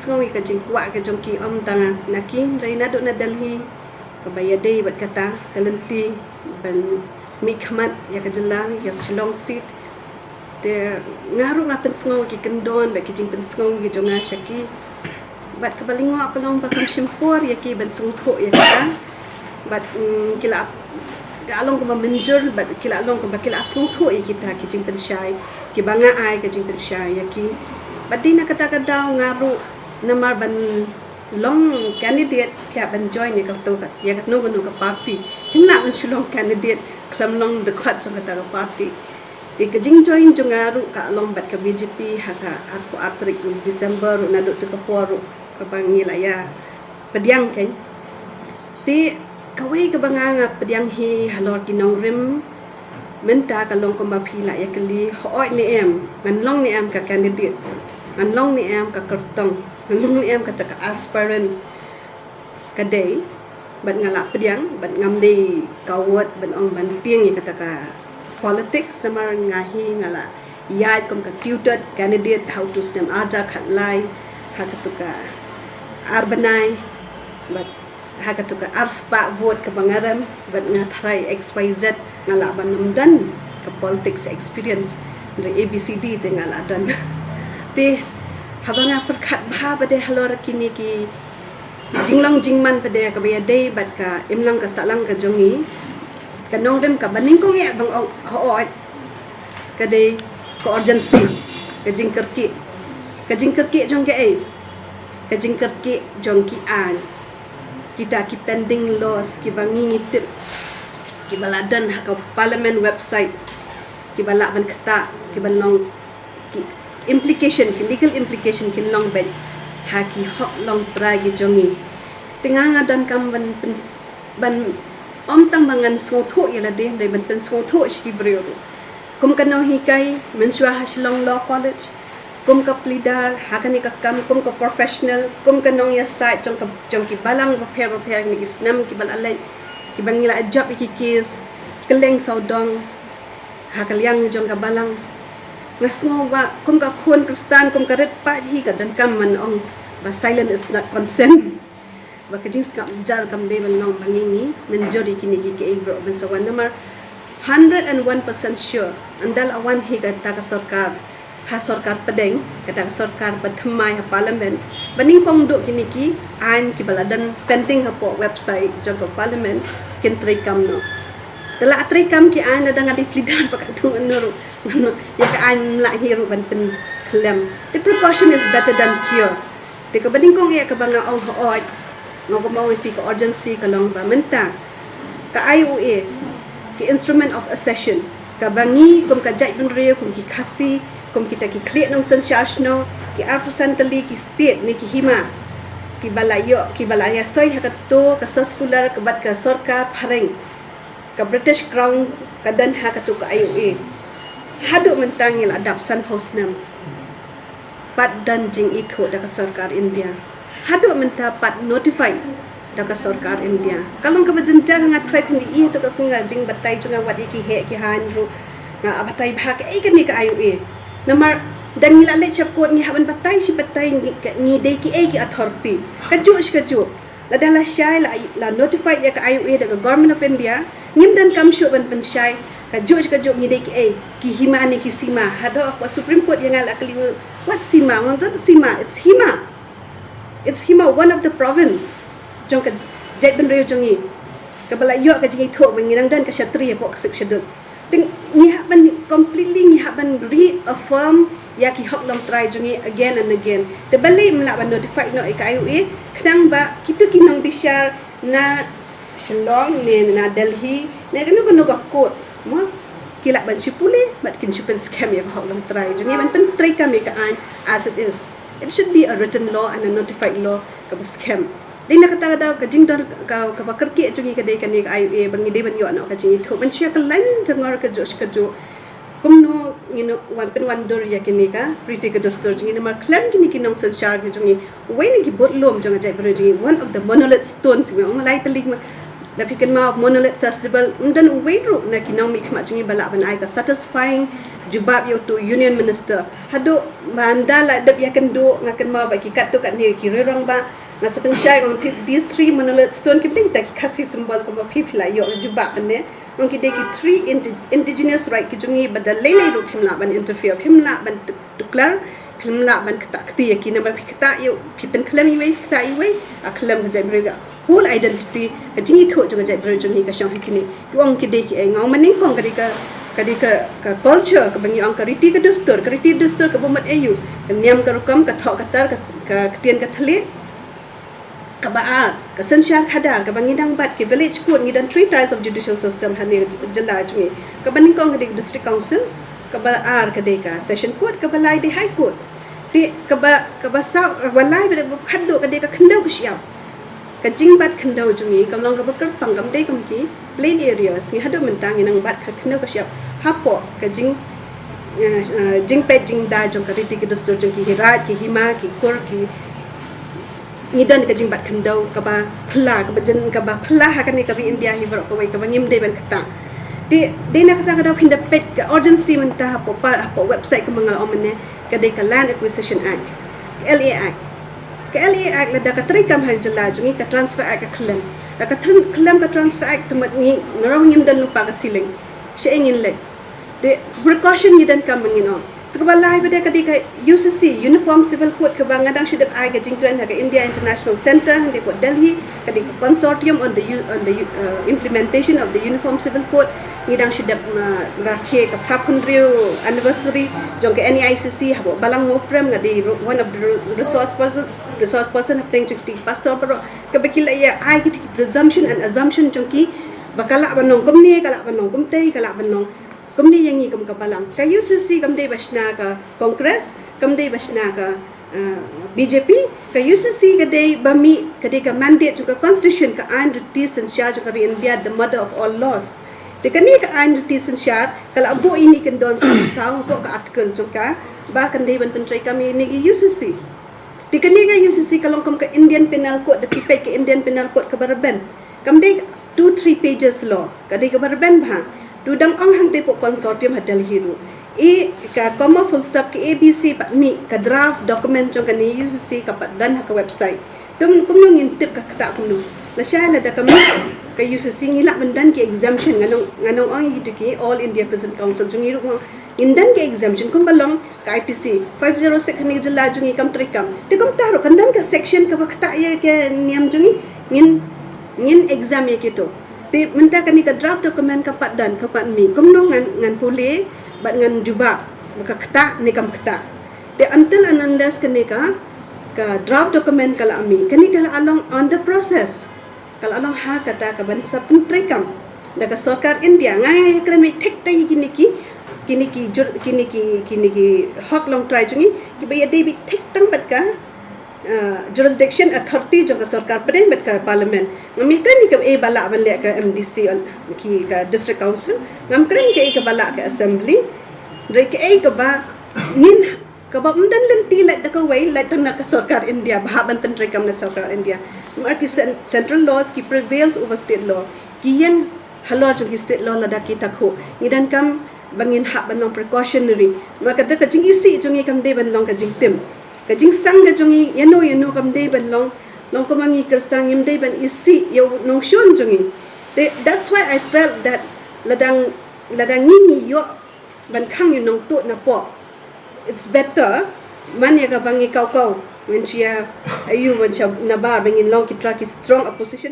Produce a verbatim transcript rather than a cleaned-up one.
Sngew ïa ka jingkwah ka jong ki, ym tang na ki, hynrei naduh na Delhi kaba ïadei bad kata ka lynti ban mihkhmat ïa ka jylla, ïa Shillong seat. Te nga ruh nga pynsngew ki kyndon bad ki jingpynsngew ki jong nga sha ki. Bad kaba lyngngoh ka long ba kam shim por ïa ki ban sngewthuh ïa kata. Bad mm, ki la, ka long kaba mynjur bad ki la long kaba ki la sngewthuh ïa kita ki jingpynshai, kiba nga ai ka jingpynshai ïa ki. Bad dei na kata ka daw nga ruh namar ban long candidate, ki hap ban join ïa kato ka, ïa kano kano ka party. Ngim lah ban shu long candidate khlem long dkhot jong kata ka party. Te ka jingjoin jong nga ruh ka long bad ka B J P ha ka arphew ar tarik u December ruh, naduh te ka por ruh kaba ngi la ïa pdiang kein. Te kawei kaba nga, nga pdiang hi halor ki nongrim mynta ka long kumba phi la ïa kylli, hooid ne em, ngan long ne em ka candidate, ngan long ne em ka kyrtong, ngan long ne em kata ka aspirant. Ka dei, bad nga la pdiang, bad ngam dei coward ban ong ban tieng ïa kata ka politics, namar nga hi nga la ïaid kum ka tutored candidate ha utu u snem arhajar khatlai, ha katu ka ar bnai, bad ha katu ka arspah vote kaba nga rem, bad nga tharai X Y Z nga lah ban ym don ka politics experience, hynrei A B C D te nga la don. Te haba nga pyrkhat bha pat de halor kine ki jinglong jingman pat de kaba ïadei bad ka imlang ka sahlang ka jong ngi, ka nongrim kaba nyngkong eh ba nga ong hooid ka dei ka urgency, ka jingkyrkieh. Ka jingkyrkieh jong kaei? Ka jingkyrkieh jong ki aiñ, kita ki pending laws kiba ngi, ngi tip, kiba la don ha ka Parliament website, kiba lah ban ktah, kiba long ki implication, ki legal implication kin long beit ha ki hok longtrai ki jong ngi. Te nga nga donkam ban pyn-, ban ym tang ba ngan sngewthuh ïa lade, hynrei ban pynsngewthuh sha ki briew ruh. Kum ka nonghikai mynshuwa ha Shillong Law College, kum ka pleader ha kane ka kam, kum ka professional, kum ka nongïasaid jong ka, jong ki balang bapher bapher, kine ki snem kiba la leit, kiba ngi la jop ïa ki case kylleng sawdong ha ka liang jong ka balang. Nga sngew ba kum ka khun Khristan, kum ka rit paid hi, ka donkam ban ong ba silence is not consent. Ba ka jingsngap jar kam dei ban long ba ngi, ngi mynjur ïa kine ki, kiei baroh ban sa wan, namar hundred and one percent sure ynda la wan hi kata ka sorkar, ha sorkar pdeng, kata ka sorkar ba thymmai ha Parliament, ba nyngkong duh kine ki aiñ kiba la don pending hapoh website jong ka Parliament kin treikam noh. Te la treikam ki aiñ, lada nga dei pleader pat katno, katno ruh, ïa ka aiñ ym lah hi ruh ban pynkhlem. The precaution is better than cure. Te kaba nyngkong eh kaba nga ong hooid, nga ong kumba ong ïa phi, ka urgency ka long ba mynta ka I O A, ka Instrument of Accession, kaba ngi kum ka jaitbynriew, kum ki Khasi, kum kita ki khlieh nongsynshar shnong, ki arphew san tylli ki state ne ki hima, kiba la ïoh, kiba la ïasoi ha kato ka soskular kaba ka sorkar phareng, ka British Crown ka don ha kato ka I O A. Haduh mynta ngi la dap sanphew snem, pat don jingithuh da ka sorkar India. Haduh mynta pat notify da ka sorkar India. Ka long kaba jynjar, nga tharai phin ïohi ha kato ka sngi, ka jingbatai jong nga wat ïa ki heh ki haiñ ruh, nga batai bha kaei kane ka I O A. Namar lada ngi la leit sha court, ngi hap ban batai shi batai ngi, ngi dei kiei ki authority. Kajuh shi kajuh. Lada lashai la, la notify ïa ka I O A da ka Government of India, ngim donkam shuh ban pynshai kajuh shi kajuh ngi dei kiei, ki hima ne ki sima. Haduh ka Supreme Court ïa nga la kylli, what sima? Nga ong, sima, it's hima. It's hima, one of the province jong ka jaitbynriew jong ngi, kaba la ïoh ka jingithuh ba ngi dang don ka Kshatriya hapoh ka Sixth Schedule. Te ngi hap ban completely, ngi hap ban reaffirm ïa ki hok longtrai jong ngi again and again. Te balei ym lah ban notify noh ïa ka I O A, khnang ba kito ki nongbishar na Shillong ne na Delhi ne kano kano ka court, mo, ki lah ban shu pule bad kin shu pynskhem ïa ka hok longtrai jong ngi, ban pyntreikam ïa ka aiñ as it is. It should be a written law and a notified law kaba skhem. Dei na kata ka daw ka jingdon ka, kaba kyrkieh jong ngi ka dei kane ka I O A, ba ngi dei ban ïoh noh ka jingithuh. Ban shu ïa kyllain jingor kajuh shi kajuh. Kumno ngin wan pynwandur ïa kine ka riti ka dustur jong ngi, namar khlem kine ki nongsynshar ki jong ngi, uwei na ki budlum jong ka jaitbynriew jong ngi, one of the monolith stones, ngi ong lai tylli ma, Da phi kynmaw Monolith Festival, ym don uwei ruh na ki nongmihkhmat jong ngi ba lah ban ai ka satisfying jubab ïa uto u Union Minister. Haduh mynta la dep ïa kynduh, nga kynmaw ba ki katto katne ki rangbah, nga sa pynshai ong these three monolith stone kim dei kita ki Khasi symbol kumba phi phi la ïoh jubab ne. Ong ki dei ki three indi- indigenous right ki jong ngi ba da lei lei ruh phim lah ban interfere, phim lah ban tuklar, phim lah ban ktah kti ïa ki. Namar phi ktah ïa u, phi pynkhlem iwei, ktah iwei, a khlem ka jaitbynriew, ka whole identity, ka jingithuh jong ka jaitbynriew jong ngi ka shong ha kine. Ki ong ki dei ki ei, nga ong mynnyngkong ka dei ka, ka dei ka, ka culture kaba ngi ong ka riti ka dustur, ka riti dustur kaba mut ei u, ka niam ka rukom, ka thoh ka tar, ka, ka ktien ka thylliej. Kaba ar, ka synshar khadar, kaba ngi dang bat ki village court, ngi don three tiers of judicial system ha ne jylla jong ngi. Kaba nyngkong ka dei ka district council, kaba ar ka dei ka session court, kaba lai dei high court. Te kaba, kaba saw, kaba lai ba dei ba khatduh ka dei ka khyndew ka shyiap. Ka jingbat khyndew jong ngi kam long kaba kyrpang, kam dei kum ki plain areas. Ngi haduh mynta ngi nang bat ka khyndew ka shyiap hapoh ka jing, eh, eh, jingpeit jingda jong ka riti ka dustur jong ki, hi raij, ki hima, ki kur, ki ngi don ka jingbat khyndew kaba phylla, kaba jin, kaba phylla ha kane ka ri India hi baroh kawei, kaba ngim dei ban ktah. Te dei na kata ka daw phin da peit ka urgency mynta hapoh pa, hapoh website kumba nga la ong mynne, ka dei ka Land Acquisition Act, ka L A Act. Ka L A Act lada ka treikam ha jylla jong ngi, ka Transfer Act ka khlem. Da ka tren-, khlem ka Transfer Act, te mut ngi, ngi ruh ngim don lypa ka ceiling. Shaei ngin leit? Te precaution ngi donkam ba ngin ong. Sa kaba lai ba dei ka dei ka U C C, Uniform Civil Code, kaba nga dang shu dep ai ka jingkren ha ka India International Centre, ha ka Delhi, ka dei ka Consortium on the U-, on the U-, uh, Implementation of the Uniform Civil Code. Ngi dang shu dep, uh, rakhe ka phra phew hynriew anniversary jong ka N E I C C, hapoh Balang Mawprem, nga dei ro-, one of the re-, resource person, resource person hapdeng jong kiti ki pastor baroh, kaba ki la ïa ai kiti ki presumption and assumption jong ki, ba ka lah ban long kumne, ka lah ban long kumtei, ka lah ban long kumne ïa ngi kum ka Balang. Ka U C C kam dei ba shna ka Congress, kam dei ba shna ka, ah, B J P, ka U C C ka dei ba mih, ka dei ka mandate jong ka Constitution, ka aiñ riti synshar jong ka ri India, the mother of all laws. Te kane ka aiñ riti synshar ka la buh ïa ngi kyndon sa saw hapoh ka article jong ka, ba kan dei ban pyntreikam ïa ngi U C C. Te kane ka U C C ka long kum ka Indian Penal Code, da phi peit ka Indian Penal Code kaba rben. Kam dei two, three pages law, ka dei kaba rben bha. To dang ong hangtei hapoh consortium ha Delhi ruh. I ka comma full stop, ka A B C pat mih, ka draft document jong kane U C C ka pat don ha ka website. Kum, kumno ngin tip ka ktah kumno? Lashai lada ka mih ka U C C ngi lah ban don ki exemption, ngan ong, ngan ong ïa kito ki All India Prison Council jong ngi ruh, ngin don ki exemption kumba long ka I P C five zero six, ha ne ka jylla jong ngi kam treikam. Te kumta ruh kan don ka section kaba ktah ïa ka niam jong ngi, ngin, ngin exempt ïa kito. Te mynta kane ka draft document ka pat don, ka pat mih. Kumno ngan, ngan pule bad ngan jubab ba ka ktah ne kam ktah? Te until and unless kane ka, ka draft document ka la mih, kane ka la long on the process. Ka la long ha kata kaban sa pyntreikam da ka sorkar India. Nga ïakren beit thik tang ïa kine ki, kine ki jur-, kine ki, kine ki hok longtrai jong ngi kiba ïadei beit thik tang bad ka, ah, jurisdiction authority jong ka sorkar pdeng bad ka parliament. Ngam ïakren ïa kaei ba lah ban leh ka M D C, ki ka district council. Ngam kren ïa kaei kaba lah ka assembly. Hynrei kaei kaba ngin, kaba ym don lynti, lait da kawei, lait tang na ka sorkar India, ba hap ban pyntreikam na sorkar India. Namar ki cen-, central laws ki prevails over state law. Ki ïeng halor jong ki state law lada ki takhuh. Ngi donkam ba ngin hap ban long precautionary. Namar kata ka jingisih jong ngi kam dei ban long ka jingtim. Ka jingsang ka jong ngi ïano ïano kam dei ban long, long kumba ngi Khristan ngim dei ban isih ïa u nongshun jong ngi. Te, that's why I felt that lada, lada ngi ngi ïoh ban khang ïa u nongtuh napoh, it's better man ïa kaba ngi kaw kaw, wan sha, aïu, wan sha nabar ba ngin long ki trai ki strong opposition.